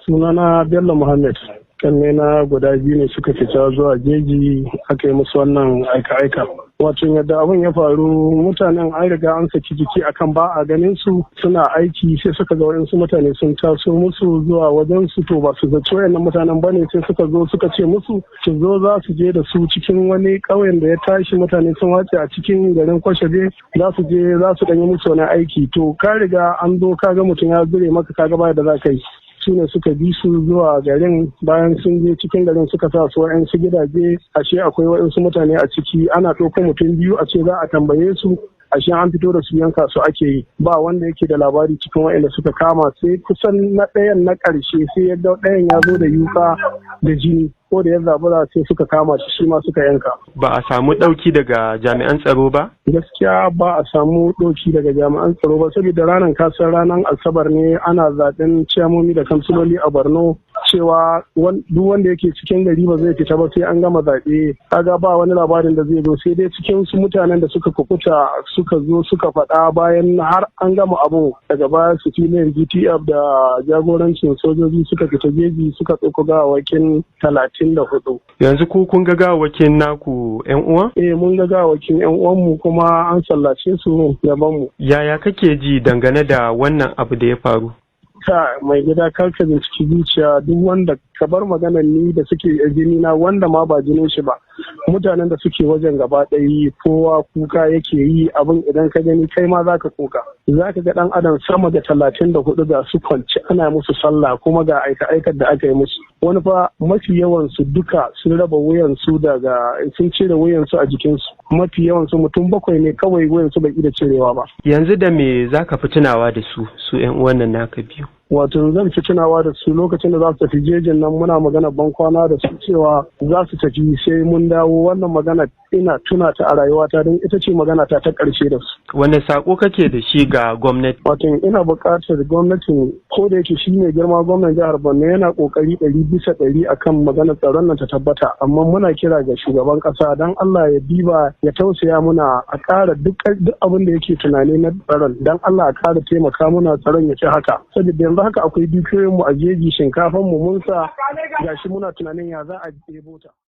Sunana Bello Muhammad. Kanne na guda biyu ne suka fita zuwa jeji aka yi musu wannan aika-aika. Wato yadda abin ya faru, mutanen an riga an saki jiki akan ba a ganin su, suna aiki, sai suka ga waɗansu mutane sun taso musu zuwa wajen su. To, ba su zaci wayannan mutanen bane, sai suka zo suka ce musu su zo, za su je da su cikin wani ƙauyen da ya tashi mutane sun wace a cikin garin Kwashabe, za su je za su ɗan yi musu wani aiki. To, ka riga an zo, ka ga mutum ya zure maka, ka ga baya da za ka yi. Su ne suka bi su zuwa garin. Bayan sun je cikin garin, suka sa su wa'yansu gidaje, ashe akwai wa'yansu mutane a ciki. Ana ɗauko mutum biyu a ce za a tambaye su, ashe an fito da su yanka su ake yi. Ba wanda yake da labari cikin wa'yanda suka kama, sai kusan na ɗayan na ƙarshe, sai ya ga ɗayan ya zo da yuka da jini, ko da ya zabura sai suka kama shi, shi ma suka yanka. Ba a samu ɗauki daga jami'an tsaro ba? Gaskiya ba a samu ɗauki daga jami'an tsaro ba, saboda ranar, kasar ranar Asabar ne, ana zaɓen ciyamomi da kamsiloli a Borno, cewa duk wanda yake cikin gari ba zai fita ba sai an gama zaɓe. Kaga ba wani labarin da zai zo, sai dai cikin su mutanen da suka kukuta suka zo suka faɗa bayan har an gama abu. Daga baya su filin GTF da jagorancin sojoji suka fita jeji suka ɗauko gawawakin 34. Yanzu ku kun ga gawawakin naku 'yan uwa? Eh, mun ga gawawakin 'yan uwanmu, kuma an sallace su gabanmu. Yaya kake ji dangane da wannan abu da ya faru? Ka mai gida, karka binciki zuciya. Duk wanda ka bar maganar ni da suke jini na, wanda ma ba jinin shi ba, mutanen da suke wajen gaba ɗaya kowa kuka yake yi. Abin idan ka gani, kai ma zaka kuka. Zaka ga ɗan adam sama da 34 ga su kwance ana musu sallah, kuma ga aika aikar da aka yi musu. Wani fa mafi yawan su duka sun raba wuyan su daga, sun cire wuyan su a jikin su. Mafi yawan su mutum bakwai ne kawai wuyan su bai iya cirewa ba. Yanzu da me zaka fi tunawa da su, su 'yan uwan nan naka biyu? Wato zan fi tunawa da su lokacin da za su tafi jejin nan, muna magana ban kwana da su cewa za su tafi sai mun dawo. Wannan magana ina tuna ta a rayuwata, don ita ce magana ta ta ƙarshe da su. Wane sako kake da shi ga gwamnati? Wato ina buƙatar gwamnatin, ko da yake shi ne girma gwamnan jihar Borno yana ƙoƙari 100% akan maganar tsaron nan ta tabbata, amma muna kira ga shugaban ƙasa, don Allah ya diba ya tausaya muna, a ƙara duk abin da yake tunani na tsaron, don Allah a ƙara taimaka muna tsaron ya ci haka, saboda yanzu haka akwai dukiyoyinmu a jeji, shinkafan mu mun sa, gashi muna tunanin ya za a ɗebo ta.